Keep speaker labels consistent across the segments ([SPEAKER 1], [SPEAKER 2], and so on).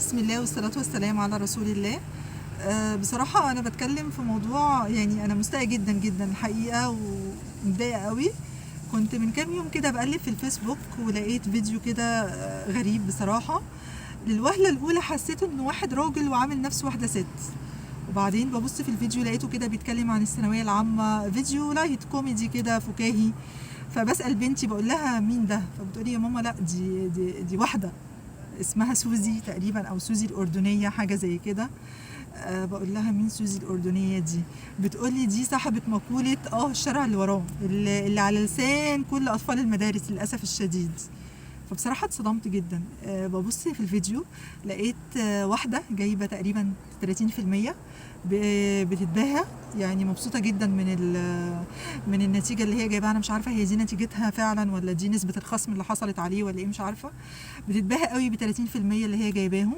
[SPEAKER 1] بسم الله والصلاة والسلام على رسول الله. بصراحة أنا بتكلم في موضوع، يعني أنا مستاءة جدا جدا الحقيقة ومتضايقة قوي. كنت من كام يوم كده بقلب في الفيسبوك ولقيت فيديو كده غريب بصراحة. للوهلة الأولى حسيت إنه واحد راجل وعامل نفسه واحدة ست، وبعدين ببص في الفيديو لقيته كده بيتكلم عن الثانوية العامة، فيديو light كوميدي كده فكاهي. فبسأل بنتي بقول لها مين ده؟ فبتقولي يا ماما لا دي واحدة اسمها سوزي تقريبا او سوزي الأردنية حاجة زي كده. بقول لها مين سوزي الأردنية دي؟ بتقولي دي صاحبة مقولة الشارع اللي وراه اللي على لسان كل أطفال المدارس للأسف الشديد. فبصراحة اتصدمت جدا. ببص في الفيديو لقيت واحدة جايبة تقريبا 30% بتتباهى، يعني مبسوطة جدا من النتيجة اللي هي جايباها. أنا مش عارفة هي دي نتيجتها فعلا ولا دي نسبة الخصم اللي حصلت عليه ولا إيه، مش عارفة. بتتباهى قوي ب 30% اللي هي جايباهم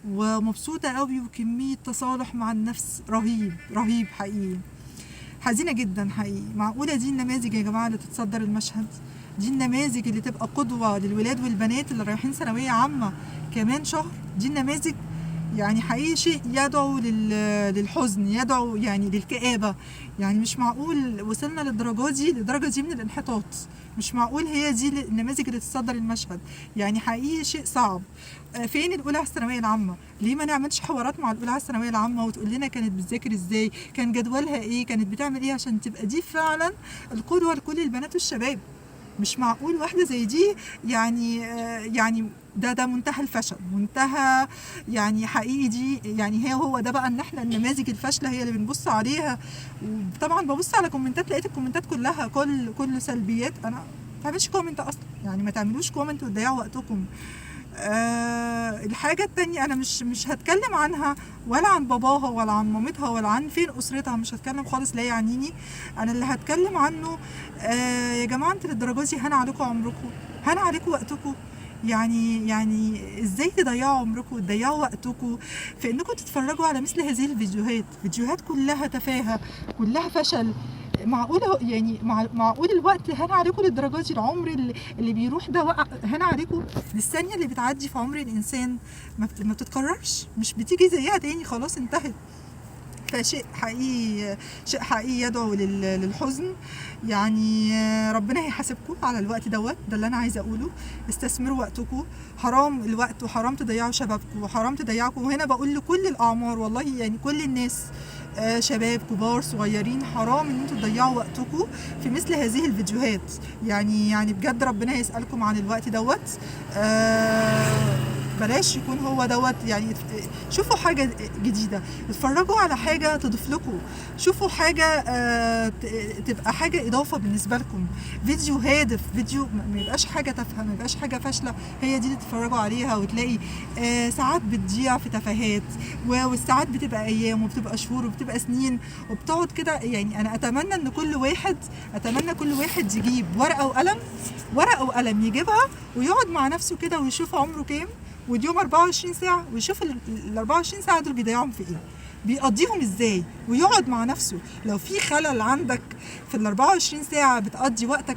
[SPEAKER 1] ومبسوطة قوي، وكمية تصالح مع النفس رهيب رهيب حقيقي. حزينة جدا حقيقي. معقولة دي النماذج يا جماعة اللي تتصدر المشهد؟ دي النماذج اللي تبقى قدوة للولاد والبنات اللي رايحين ثانوية عامة كمان شهر؟ دي النماذج يعني حقيقي شيء يدعو للحزن، يدعو يعني للكآبة. يعني مش معقول وصلنا للدرجة دي، للدرجة دي من الانحطاط. مش معقول هي دي النماذج اللي تتصدر المشهد، يعني حقيقي شيء صعب. فين الأولى على الثانوية العامة؟ ليه ما نعملش حوارات مع الأولى على الثانوية العامة وتقول لنا كانت بتذاكر ازاي، كان جدولها ايه، كانت بتعمل ايه، عشان تبقى دي فعلا القدوة لكل البنات والشباب. مش معقول واحدة زي دي يعني ده منتهى الفشل، منتهى يعني حقيقي دي يعني هي هو ده بقى ان احنا النماذج الفاشلة هي اللي بنبص عليها. وطبعا ببص على كومنتات لقيت الكومنتات كلها كل سلبيات. انا ما تعملش comment اصلا، يعني ما تعملوش comment وتضيعوا وقتكم. الحاجة التانية أنا مش هتكلم عنها ولا عن باباها ولا عن مامتها ولا عن فين أسرتها، مش هتكلم خالص، لا يعنيني. أنا اللي هتكلم عنه يا جماعة انتوا للدرجة دي هان عليكم عمركم، هان عليكم وقتكم. يعني ازاي تضيعوا عمركم وتضيعوا وقتكم في انكم تتفرجوا على مثل هذه الفيديوهات؟ فيديوهات كلها تفاهة، كلها فشل. معقولة يعني معقول الوقت هان عليكم للدرجة دي؟ العمر اللي بيروح ده وقع هان عليكم؟ الثانية اللي بتعدي في عمر الإنسان ما بتتكررش، مش بتيجي زيها تاني، خلاص انتهت. فشيء حقيقي، شيء حقيقي يدعو للحزن. يعني ربنا هيحاسبكم على الوقت دوت، ده اللي انا عايزه اقوله. استثمروا وقتكم، حرام الوقت وحرام تضيعوا شبابكم وحرام تضيعكم. وهنا بقول لكل الاعمار والله، يعني كل الناس، شباب كبار صغيرين، حرام ان انتوا تضيعوا وقتكم في مثل هذه الفيديوهات. يعني بجد ربنا هيسألكم عن الوقت دوت. بلاش يكون هو دوت. يعني شوفوا حاجة جديدة، اتفرجوا على حاجة تضيف لكم، شوفوا حاجة تبقى حاجة إضافة بالنسبة لكم، فيديو هادف، فيديو ما يبقاش حاجة تافهة، ما يبقاش حاجة فاشلة هي دي اللي تتفرجوا عليها. وتلاقي ساعات بتضيع في تفاهات، والساعات بتبقى أيام وبتبقى شهور وبتبقى سنين وبتقعد كده. يعني أنا أتمنى إن كل واحد، أتمنى كل واحد يجيب ورقة وقلم، ورقة وقلم يجيبها ويقعد مع نفسه كده ويشوف عمره كام، واليوم 24 ساعة، ويشوف ال 24 ساعة دول بيضيعهم في ايه، بيقضيهم ازاي، ويقعد مع نفسه. لو في خلل عندك في ال 24 ساعة بتقضي وقتك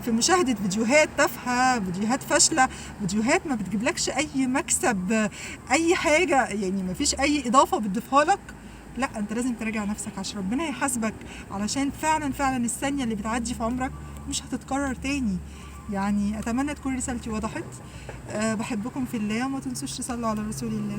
[SPEAKER 1] في مشاهدة فيديوهات تافهة، فيديوهات فاشلة، فيديوهات ما بتجيبلكش اي مكسب، اي حاجة، يعني ما فيش اي اضافة بتضيفها لك، لا انت لازم تراجع نفسك عشان ربنا يحاسبك، علشان فعلا فعلا الثانية اللي بتعدي في عمرك مش هتتكرر تاني. يعني اتمنى تكون رسالتي وضحت. بحبكم في الله، وما تنسوش تصلوا على رسول الله.